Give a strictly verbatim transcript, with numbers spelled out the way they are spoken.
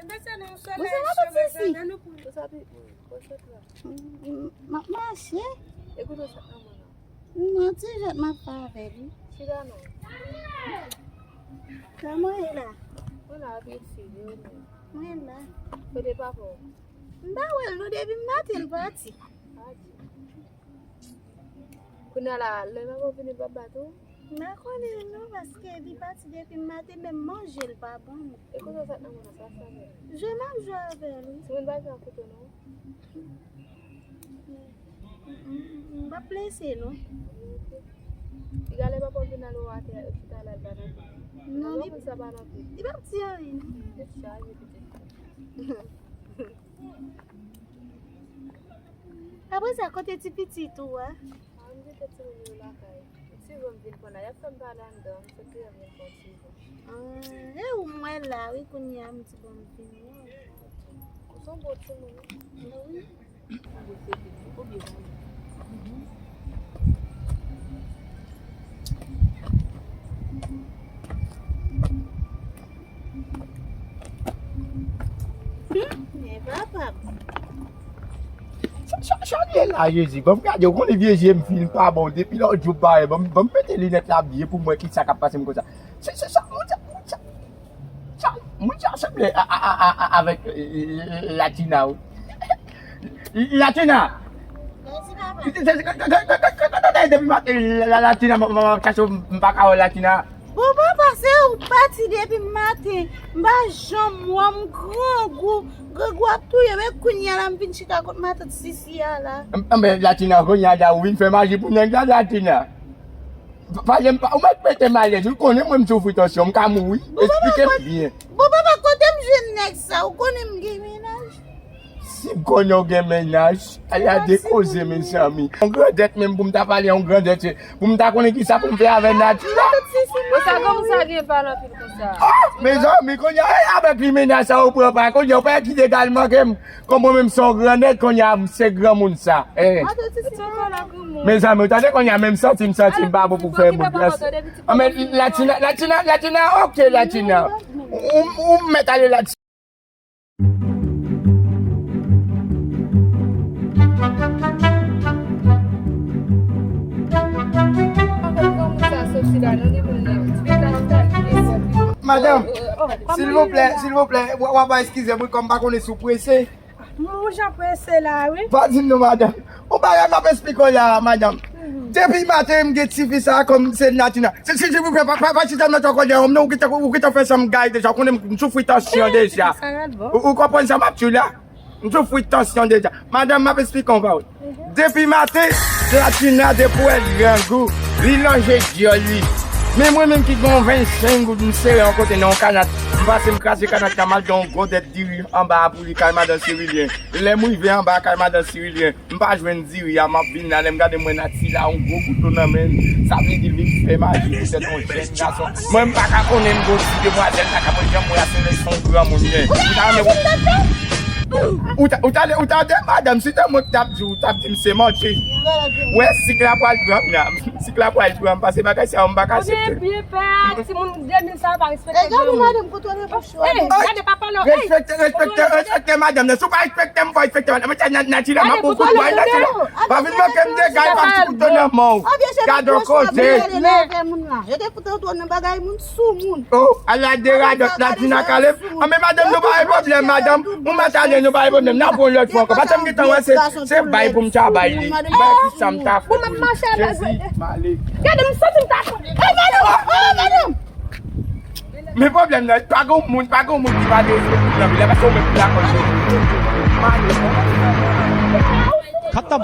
Ou se matant sisi? M ap mache. Nan ti jèt m ap fè avè li. Kòman w ye la? Mwen la, ap etidye, wi. Mwen la. Kote papa w? M pa wè l non, depi maten l pati. Kounye a la, lè papa w vini, l p ap bat ou? M pa konnen non, paske li pati depi maten, menm manje l pa ban mwen. E kote w sot nan mwen sa fè? Jwe m ap jwe avè l, wi. Timoun pa jwe ak kouto non. M p ap blese non. Piga lè papa w vin al ou atè, chita la, l pa nan. Non, li, moun sa pa nan pye. Li p ap di anyen non. Tèt chaje pitit. Apre sa, kote ti pitit ou a? Ah, m kite timoun yo lakay. Ti jan m vin pran la, y ap fè m pale anndan, m sot deyò m vin pran ti jan. Ah, e ou m wè la, wi, kounye a m di bon m vin wè w. Ou se yon bon timoun, wi. Wi. Sa, sa, sa l ye la, Jezi? Ban m gade, ou konnen vye je m fin pa bon. Depi lòt jou m pa wè, ban m, ban m mete linèt la byen pou m wè kisa k ap pase m konsa. Se, se sa, moun sa, moun sa, sa, moun sa sanble a, a, a, a, a, avèk, e, e, e, Latina, wi. Latina! Mèsi, papa. Se, se, se, se, se, se, depi maten, la, la, Latina, m, m, m ap chache w, m pa ka wè w, Latina. Bon, papa, se ou pati depi maten. M pa janm wè w, m grangou. Grangou ap touye m, e kounye a la m vin chita kot matant Sisi a la. M, m, men Latina, kounye a la, ou vin fè maji pou nèg la, Latina. Pale m pa, ou mèt mete m alèz, ou konnen mwen m soufri tansyon, m ka mouri. Bon, papa, eksplike m byen. Bon, papa, kote m jwenn nèg sa? Ou konnen m gen mennaj? Si m konnen w gen mennaj, ala de koze, mezanmi. Yon grandèt menm pou m ta pale yon grandèt, pou m ta konnen kisa pou m fè avè Natina. Bon, sa kòm sa gen pale anpil konsa. Ah, mezanmi, kounye a, eh, avèk li mennaj sa ou pran pa, kounye a, ou pa kite egalman ke m, kòm mwen menm se yon grandèt, kounye a, m se granmoun sa. Eh. Mezanmi, ou tande kounye a, menm santi m, santi m pa bon pou fè moun. Ah, men Latina, Latina, Latina, ok, Latina. Ou, ou, ou mèt ale Latina. Madanm, silvouplè, silvouplè, w, w ap eskize m, wi, kòm m pa konnen si w prese. M jan prese la, wi. Pa di m non, madanm. Ou bagay m ap esplike w la, madanm. Depi maten, m gen tifi sa a kòm se Natina. Si, si, silvouplè, pa, pa, pa chita nan tò kòdè, non, ou gentan, ou gentan fè san m gaye deja, ou konnen m soufri tansyon deja. Ou, ou konprann sa m ap di w la? M soufri tansyon deja. Madanm, m ap esplike w yon pawòl. Depi maten, Latina depi w wè l grangou, li lonje dyòl li. Men mwen menm ki gen yon vennsenk goud, m sere yon kote nan yon kanat. M pase m kraze kanat la, m al gen yon gwo dèt diri anba a pou li kay madan Sirilyen. Lè m rive anba kay madan Sirilyen, m pa jwenn diri a, m ap vin la, lè m gade m wè Nati la, yon gwo kouto nan men l. Sa vle di l vin fè maji pou tèt yon jèn gason. Mwen m pa ka konnen m gon ti demwazèl, m pa ka mwen janm wè a se lè s on granmoun, men m ta renmen wè. Ou ta, ou ta, ou ta de madanm, si te mwen k t ap di w, ou t ap di m se manti. Wè, sik la pral pran m la. Sik la pral pran m, pase bagay sa yo, m pa ka aksepte. Byen pè, timoun de mil sa pa respekte granmoun. Gade, madanm, kontwole bouch ou. Ey, gade papa non. Respekte, respekte, respekte madanm nan. Si w pa respekte m, fò w respekte madanm. Mwen, Natina, m ap pran kout bwa, Natina. Pa vin manke m degay, pa ti kouto nan men w. Gade yon kote. Yo te fout antre nan bagay moun sou moun. Oh, ala de radòt, Natina kale m. Anben madanm, nou pa gen pwoblèm, madanm. Ou mèt ale, nou pa gen pwoblèm. N a pran yon lòt fwa ankò. Paske m gentan wè se, se bay pou m ta bay li. Bay ki sa m ta fè pou li. Jezi, m ale. Gade, m santi m ta fè. Ey, madanm! Ey, madanm! Men pwoblèm nan, pa gen moun, pa gen moun ki pa derespekte nan vil la, paske ou menm ki lakòz yo. M ale. Kap tanm.